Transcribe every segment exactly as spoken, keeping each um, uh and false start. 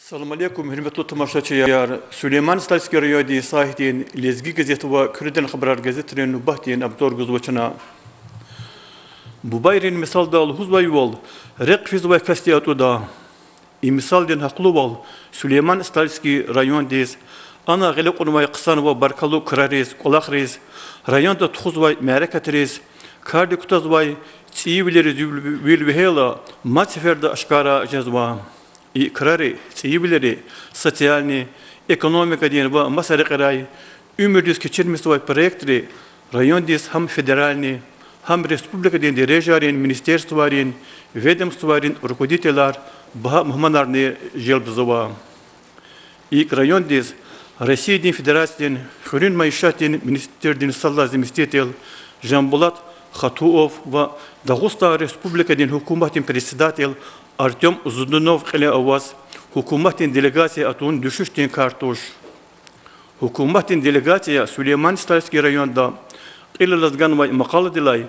Салам алейкум, гьуьрметлу тамашачияр! Сулейман-Стальский райондин сайтдин Лезги газет ва Куьредин хабарар газетрин нубатдин обзор гузва чна. Бубайрин мисалда лугьузвайвал, рехъ физвай касди атӀуда. И мисалдин гьахълувал, Сулейман-Стальский райондиз, ана гъиле кьунвай хъсан ва баркаллу крариз, кӀвалахриз, районда тухузвай мярекатриз, кардик кутазвай цӀийивилериз вил, вил вегьейла, мад сеферда ашкара жезва. И крари, цӀийивилери социальный, экономикадин ва маса рекьерай уьмуьрдиз кечирмишзавай проектри райондиз гьам федеральный, гьам республикадин дережайрин министерствайрин, ведомствайрин руководителар, багьа мугьманарни желбзава. ИкӀ райондиз Россиядин Федерациядин хуьруьн майишатдин министрдин сад лагьай заместитель Жамбулат Хатуов ва Дагъустан Республикадин гьукуматдин председатель Артём Зудунов кьиле аваз гьукуматдин делегация атун дуьшуьшдин кар туш. Гьукуматдин делегация Сулейман-Стальский районда кьил алаз ганвай макъаладилай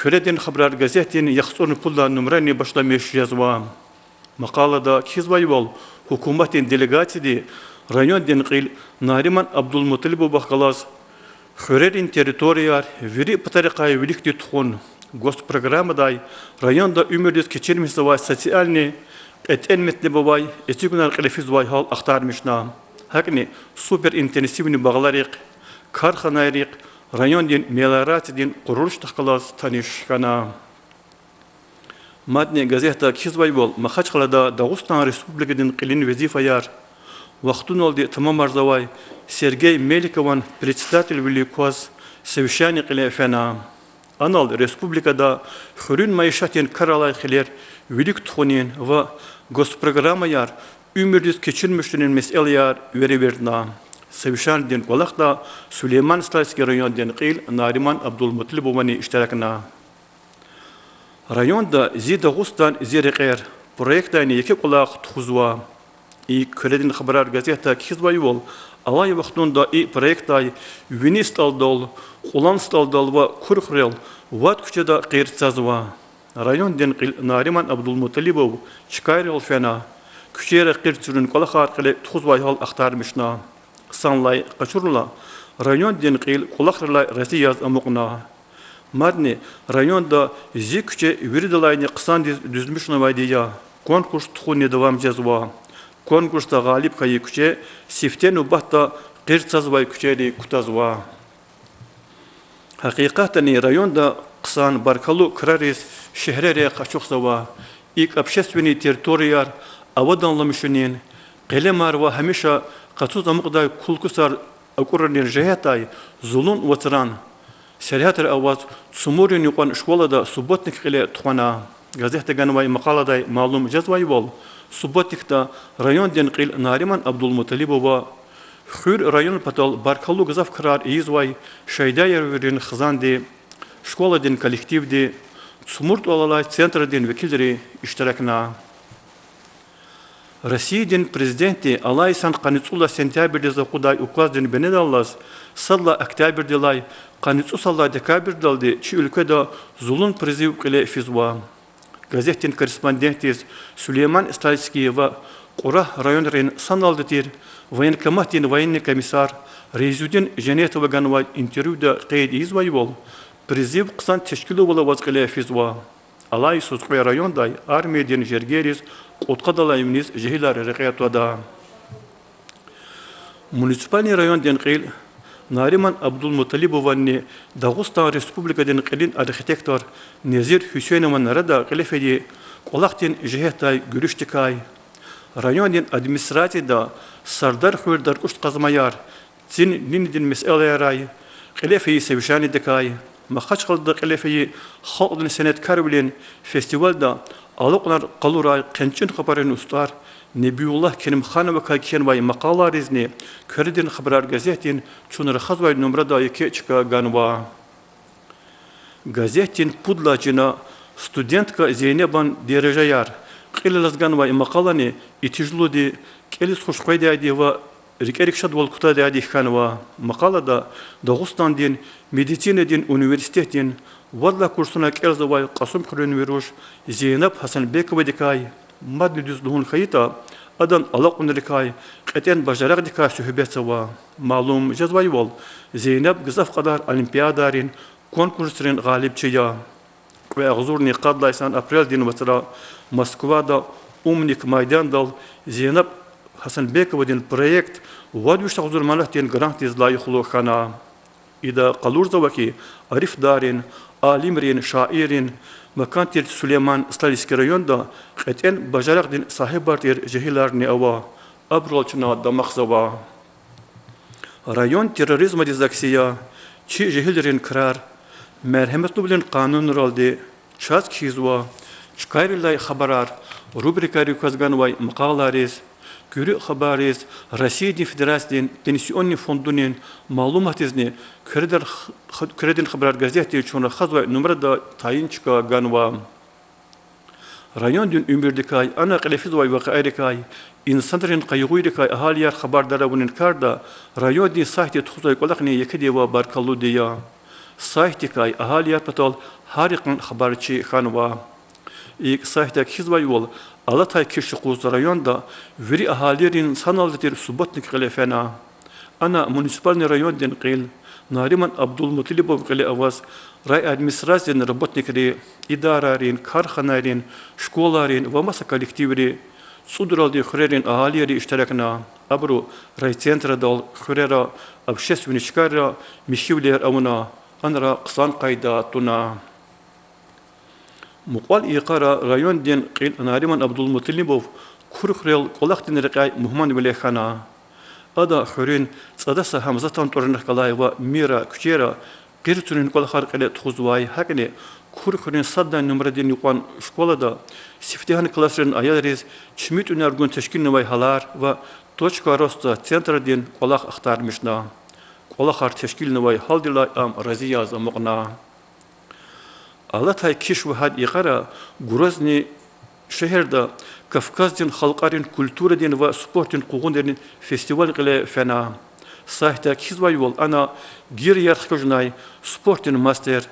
Куьредин хабарар газетдин яхцӀурни пуд лагьай нумрани башламиш жезва. Макъалада кхьизвайвал, гьукуматдин делегацияди райондин кьил Нариман Абдулмуталибовахъ галаз хуьрерин территорияр вири патарихъай виликди тухун, госпрограммадай районда уьмуьрдиз кечирмишзавай социальный, кьетӀен-метӀлеб авай эцигунар кьиле физвай гьал ахтармишна. ГьакӀни суперинтенсивный багъларихъ, карханайрихъ, райондин мелиорациядин къурулушдихъ галаз таниш хьана. Мадни газетда кхьизвайвал, Махачкъалада Дагъустан Республикадин кьилин везифаяр вахтуналди тамамарзавай Сергей Меликован председательвилик кваз совещание кьиле фена. Анал республикада хуьруьн майишатдин кар алай хилер вилик тухунин ва госпрограммаяр уьмуьрдиз кечирмишунин месэлаяр веревирдна. Совещаниедин кӀвалахда Сулейман-Стальский райондин кьил Нариман Абдулмуталибовани иштиракна. Районда Зи Дагъустан, зи рекьер проектдайни еке кӀвалах тухузва. ИкӀ Куьредин хабарар газетда кхьизвайвал, алай вахтунда и проектдай Вини СтӀалдал, Кьулан СтӀалдал ва Курхрел вад куьчеда къир цазва. Райондин кьил Нариман Абдулмуталибов чкайрал фена, куьчейра къир цурун кӀвалахар кьиле тухузвай гьал ахтармишна. Санлай къачурла, райондин кьил кӀвалахрилай рази яз амукьна. Мадни районда зи куьче виридалайни хъсандиз дуьзмишнавайди я конкурс тухунни давам жезва. Конкурсда гъалиб хьайи куьче сифте нубатда къир цазвай куьчейрик кутазва. Гьакъикъатдани районда хъсан баркаллу крариз шегьре рехъ ачухзава. ИкӀ общественный территорияр аваданламишунин, къелемар ва гьамиша къацуз амукьдай кул-кусар акӀурунин жигьетдай Зулун вацран сергьятра аваз Цумуррин юкьван школада субботник кьиле тухвана. Газетда ганвай макъаладай малум жезвайвал, субботникда райондин кьил Нариман Абдулмуталибова хуьр, район патал баркаллу-гзаф крар ийизвай Шайдаеврин хизанди, школадин коллективди, Цумур тӀвал алай центрдин векилри иштиракна. Россиядин Президентди алай йисан къанни цӀуд лагьай сентябрдиз акъудай указдин бинедаллаз сад лагьай октябрдилай къанни цӀусад лагьай декабрдалди чи уьлкведа Зулун призыв кьиле физва. Газетдин корреспондентдиз Сулейман-Стальский ва Кьурагь районрин саналди тир военкоматдин военный комиссар Рейзудин Женетова ганвай интервьюда къейд ийизвайвал, призыв хъсан тешкилувал аваз кьиле физва. Алай йисуз кьве райондай армиядин жергейриз кьудкъадалай виниз жегьилар рекье твада. Муниципальный райондин кьил Нариман Абдулмуталибованни Дагъустан Республикадин кьилин архитектор Незир Гьуьсейнован арада кьиле фейи кӀвалахдин жигьетдай гуьруьшдикай, райондин администрацияда Сардархуьр даркӀуш къазмаяр цин нинидин месэлаярай кьиле фейи совещаниедикай, Махачкъалада кьиле фейи халкьдин сенеткарвилин фестивальда алукьнар къалурай къенчӀин къапарин устӀар Небиуллагь Керимхановакай кхьенвай макъалайризни Куьредин хабарар газетдин чун рахазвай нумрада еке чка ганва. Газетдин пуд лагьай чина студентка Зейнебан дережаяр кьил алаз ганвай макъалани итижлуди, кӀелиз хуш къведайди ва рикӀерик шадвал кутадайди хьанва. Макъалада Дагъустандин медицинадин университетдин вад лагьай курсуна кӀелзавай Кьасумхуьруьн вируш Зейнеб Гьасанбековадикай, Мадни дуьз лугьун хьайитӀа, адан алакьунрикай, кьетӀен бажарагъдикай суьгьбетзава. Малум жезвайвал, Зейнаб гзаф кьадар олимпиадарин, конкурсрин гъалибчи я. Кьве агъзурни къад лагьай йисан апрелдин вацра Москвада Умник майдандал Зейнаб Гьасанбековадин проект вад виш агъзур манатдин грантдиз лайихлу хьана. Ида къалурзава хьи, арифдарин, алимрин, шаиррин макан тир Сулейман-Стальский районда кьетӀен бажарагъдин сагьибар тир жегьиларни ава, абурал чна дамахзава. Район терроризмдиз акси я, чи жегьилрин крар, мергьеметлувилин къанунралди, чаз кхьизва, чкайрилай хабарар, рубрикайрик кваз ганвай макъалайриз, куьруь хабарриз, Россиядин Федерациядин Пенсионный фондунин малуматдизни Куьредин х-, Куьредин хабарар газетдин чун рахазвай нумрада тайин чка ганва. Райондин уьмуьрдикай, ана кьиле физвай вакъиайрикай, инсанрин къайгъуйрикай агьалияр хабардар авунин карда райондин сайтди тухузвай кӀвалахни екеди ва баркаллуди я. Сайтдикай агьалияр патал гьар йикъан хабарчи хьанва. ИкӀ, сайтда кхьизвайвал, алатай киш юкъуз районда вири агьалийрин саналди тир субботник кьиле фена. Ана муниципальный райондин кьил Нариман Абдулмуталибов кьиле аваз райадминистрациядин работникри, идарайрин, карханайрин, школайрин ва маса коллективри, цӀудралди хуьрерин агьалийри иштиракна. Абуру райцентрадал, хуьрера, общественный чкайра михьивилер авуна, анра хъсан къайда туна. Мукьвал йикъара райондин кьил Нариман Абдулмуталибов Курхуьрел кӀвалахдин рекьяй мугьманвиле хьана. Ада хуьруьн ЦӀадаса Гьамзатан тӀварунихъ галай ва Мира куьчейра гъир цурин кӀвалахар кьиле тухузвай, гьакӀни Курхуьруьн сад лагьай нумрадин юкьван школада сифтегьан классрин аялриз чими тӀуьнар гун тешкилнавай гьалар ва Точка роста центрдин кӀвалах ахтармишна. КӀвалахар тешкилнавай гьалдилай ам рази яз амукьна. Алатай киш ва гьад йикъара Грозный шегьерда Кавказдин халкьарин культурадин ва спортдин къугъунрин фестиваль кьиле фена. Сайтда кхьизвайвал, ана гирияр хкажунай спортдин мастер,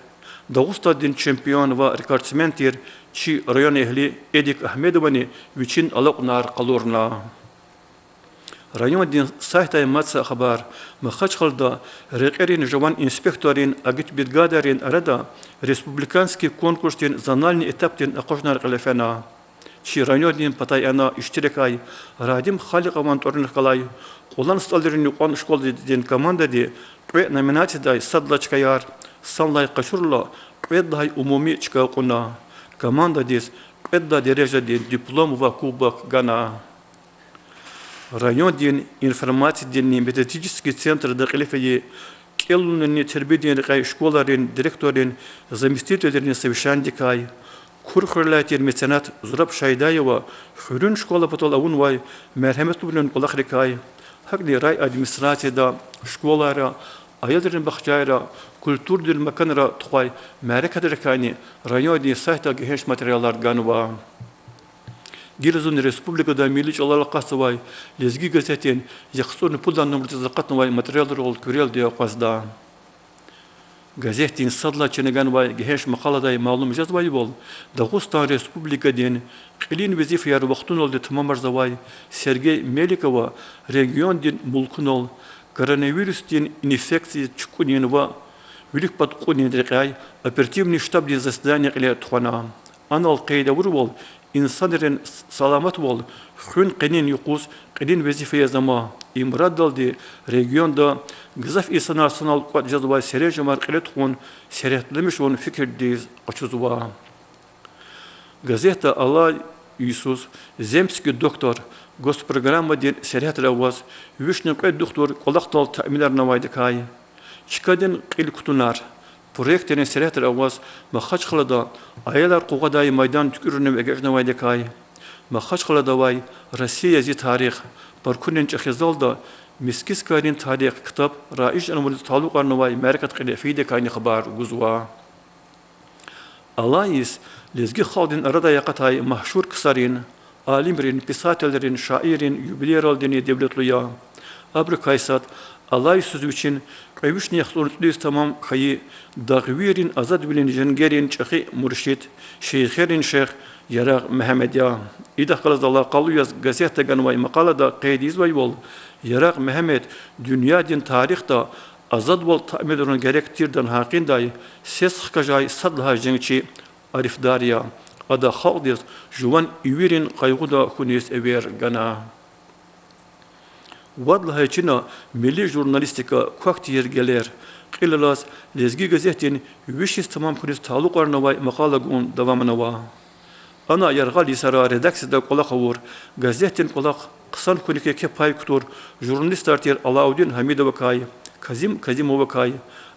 Дагъустандин чемпион ва рекордсмен тир чи районэгьли Эдик Агьмедовани вичин алакьунар къалурна. Райондин сайтдай мад са хабар: Махачкъалада рекьерин жаван инспекторрин агитбригадарин арада республиканский конкурсдин зональный этапдин акъажунар кьиле фена. Чи райондин патай ана иштиракай Радим Халикьован тӀварунихъ галай Кьулан СтӀалрин юкьван школадин командади кьве номинациядай сад лагьай чкаяр, санлай къачурла кьвед лагьай умуми чка кьуна. Командадиз кьвед лагьай дережадин диплом ва кубок гана. Райондин информациядинни методический центрда кьиле фейи кӀелунинни тербиядин рекьяй школайрин директоррин заместителрин совещанидикай, Курхуьрелай тир меценат Зураб Шайдаева хуьруьн школа патал авунвай мергьеметлувилин кӀвалахрикай, гьакӀни райадминистрацияда, школайра, аялрин бахчайра, культурадин маканра тухвай мярекатрикайни райондин сайтда гегьенш материалар ганва. Гила зун республикада милли чӀалал акъатзавай Лезги газетдин яхцӀурни пуд лагьай нумрадиз акъатнавай материалрал куьрелди акъвазда. Газетдин сад лагьай чина ганвай гегьенш макъаладай малум жезвайвал, Дагъустан Республикадин кьилин везифаяр вахтуналди тамамарзавай Сергей Меликова региондин мулкунал коронавирусдин инфекция чукӀунин ва вилик пад кьунин рекьяй оперативный штабдин заседание кьиле тухвана. Анал къейд авурвал, инсанрин с-, саламатвал хуьн къенин юкъуз кьилин везифа яз ама. И мураддалди регионда гзаф инсанар санал кӀватӀ жезвай серенжемар кьиле тухун, сергьятламишун фикирдиз къачузва. Газетда алай йисуз Земский доктор госпрограммадин сергьятра аваз вишни кьвед духтур кӀвалахдал таъминарнавайдакай, Чкадин кьил кутунар проектрин сергьятра аваз Махачкъалада аялар къугъвадай майдан туькӀуьрунив эгечӀнавайдакай, Махачкъалада авай Россия зи тарих паркунин чӀехи залда Мискискайрин тарих ктаб раижнавуниз талукьарнавай мярекат кьиле фейидакайни хабар гузва. Алай йис лезги халкьдин арадай акъатай машгьур ксарин, алимрин, писателрин, шаиррин юбилейралдини девлетлу я. Абурукай сад алай йисуз вичин кьве вишни яхцӀурни цӀуд йис тамам хьайи дагъвийрин азадвилин женгерин чӀехи муршид, шейхерин шейх Ярагъ Мегьамед я. Идахъ галаз алакъалу яз газетда ганвай макъалада къейд ийизвайвал, Ярагъ Мегьамед дуьньядин тарихда азадвал таъминарун герек тирдан гьакъиндай сес хкажай сад лагьай женгчи, арифдар я. Ада халкьдиз жуван ивирин къайгъуда хьуниз эвер гана. Вад лагьай чина милли журналистика, квахь тийир гелер кьилелаз Лезги газетдин виш йис тамам хьуниз талукьарнавай макъала гун давамнава. Ана яргъал йисара редакцияда кӀвалах авур, газетдин кӀвалах хъсан хьуник еке пай кутур журналистар тир Алаудин Гьамидовакай, Казим Казимовакай,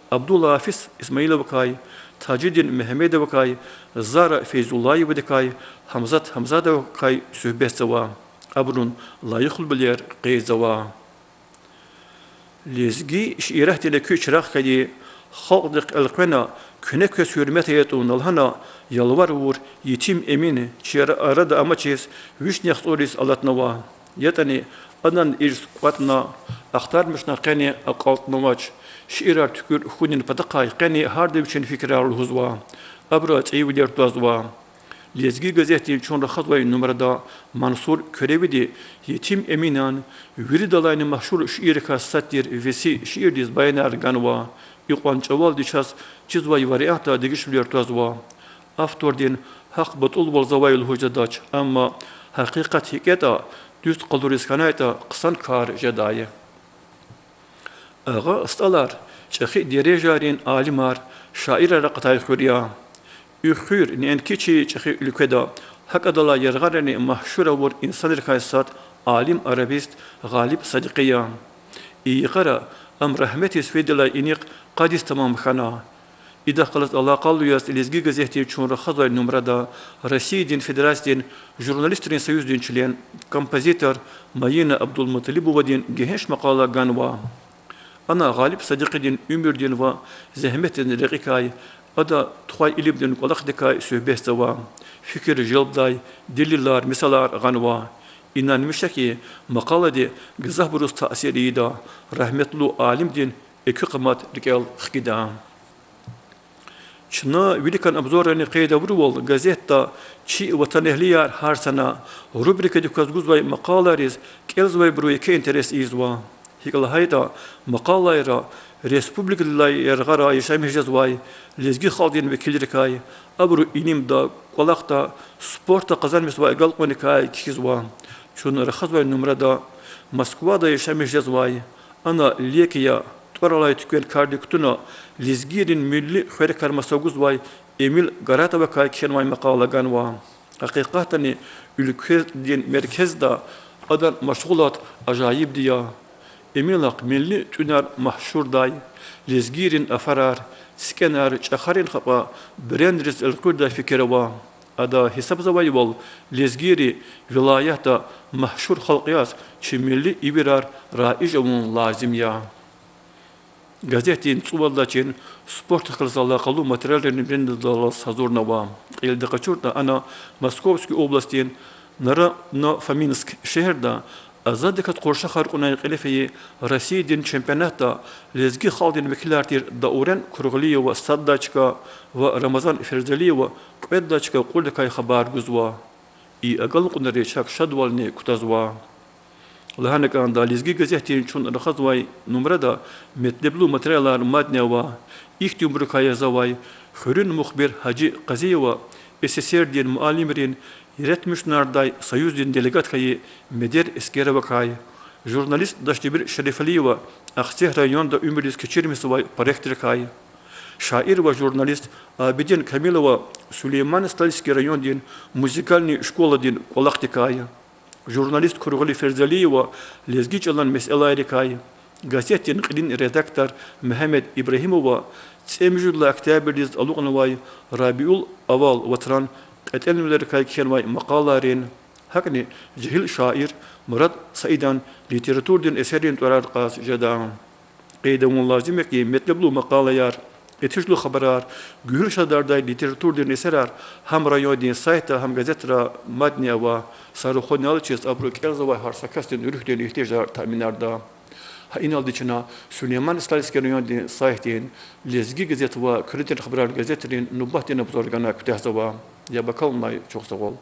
Абдулгьафиз Исмаиловакай, Тажидин Мегьамедовакай, Зара Фейзуллаевадикай, Гьамзат Гьамзатовакай суьгьбетзава. Абурун лайихлувилер къейдзава. Лезги шииратдин экуь чирагъ хьайи, халкьдихъ элкъвена, куьне квез гьуьрмет ая тӀун лагьана ялвар авур Етим Эмин чи ара-, арада амачиз вишни яхцӀур йис алатнава. ЯтӀани адан ирс кӀватӀна, ахтармишна къени акьалтнавач. Шиирар туькӀуьр хьунин патахъай къени гьарда вичин фикирар лугьузва, абуру цӀийивилер твазва. Лезги газетдин чун рахазвай нумрада Мансур Куьревиди Етим Эминан виридалайни машгьур шииррикай сад тир Веси шиирдиз баянар ганва. Икьван чӀавалди чаз чизвай вариантда дегишвилер твазва. Автордин гьахъ батӀулвалзавай лугьуз жедач, амма гьакъикъат гьикӀ ятӀа, дуьз къалуриз хьанайтӀа, хъсан кар жедай. Агъа СтӀалар чӀехи дережайрин алимар, шаирар акъатай хуьр я. И хуьр неинки чи чӀехи уьлкведа, гьакӀ адалай яргъарани машгьур авур инсанрикай сад алим-арабист Гъалиб Садикьи я. И йикъара ам рагьметдиз фейдалай инихъ къад йис тамам хьана. Идахъ галаз алакъалу яз Лезги газетдин чун рахазвай нумрада Россиядин Федерациядин журналистрин союздин член, композитор Майина Абдулмуталибовадин гегьенш макъала ганва. Ана Гъалиб Садикьидин уьмуьрдин ва зегьметдин рекьикай, ада тухвай илимдин кӀвалахдикай суьгьбетзава, фикир желбдай делилар, мисалар гъанва. Инанмиша хьи, макъалади гзафбуруз таъсир ийида, рагьметлу алимдин экуь къамат рикӀел хкида. Чна виликан обзоррани къейд авурвал, газетда Чи ватанэгьлияр гьар сана рубрикадик кваз гузвай макъалайриз кӀелзавайбуру еке интерес ийизва. ГьикӀ лагьайтӀа, макъалайра республикадилай яргъара яшамиш жезвай лезги халкьдин векилрикай, абуру илимда, кӀвалахда, спортда къазанмишзавай агалкьунрикай кхьизва. Чун рахазвай нумрада Москвада яшамиш жезвай, ана леки я, тӀвар алай туьквен кардик кутуна, лезгийрин милли хуьрекар маса гузвай Эмил Гаратовакай кхьенвай макъала ганва. Гьакъикъатдани, уьлкведин меркезда адан машгъулат ажайибди я. Эмилахъ милли тӀуьнар машгьурдай, лезгийрин афарар, цикӀенар, чӀахарин хапӀа, брендриз элкъуьрдай фикир ава. Ада гьисабзавайвал, лезгийри вилаятда машгьур халкь яз чи милли ивирар раиж авун лазим я. Газетдин цӀувад лагьай чин спортдихъ галаз алакъалу материалрин бренддаллаз гьазурнава. Кьилди къачуртӀа, ана Московский областдин Народно-Фоминск шегьерда азаддикай къуршахар кьунай кьиле фейи Россиядин чемпионатда лезги халкьдин векилар тир Даурен Кургъулиева сад лагьай чка ва Рамазан Ферзалиева кьвед лагьай чка кьурдакай хабар гузва. И агалкьунри чак шадвални кутазва. Лагьана кӀанда, Лезги газетдин чун рахазвай нумрада метлеблу материалар мадни ава. Ихьтинбурукай язавай хуьруьн мухбир Гьажи Къазиева СССР-дин муаллимрин яратмишунардай союздин делегат хьайи Медер Эскеровакай, журналист Дашдемир Шерифалиева Ахцегь районда уьмуьрдиз кечирмишзавай проектрикай, шаир ва журналист Абидин Камилова Сулейман-Стальский райондин музыкальный школадин кӀвалахдикай, журналист Кургъули Ферзалиева лезги чӀалан месэлайрикай, газетдин кьилин редактор Мегьамед Ибрагьимова цӀемуьжуьд лагьай октябрдиз алукьнавай Рабиул-аввал вацран кьетӀенвилерикай кхьенвай макъалайрин, гьакӀни жегьил шаир Мурад Саидан литературадин эсеррин тӀварар кьаз жеда. Къейд авун лазим я хьи, метлеблу макъалаяр Итижлу хабарар, гуьгьуьл шадардай литературадин эсерар гьам райондин сайтда, гьам газетра мадни ава. Са рухванал чиз абуру кӀелзавай гьар са касдин руьгьдин игьтияжар таъминарда. Гьа иналди чна Сулейман-Стальский райондин сайтдин Лезги газет ва Куьредин хабарар газетрин нубатдин обзор гана куьтягьзава. Яб акалунай чухсагъул.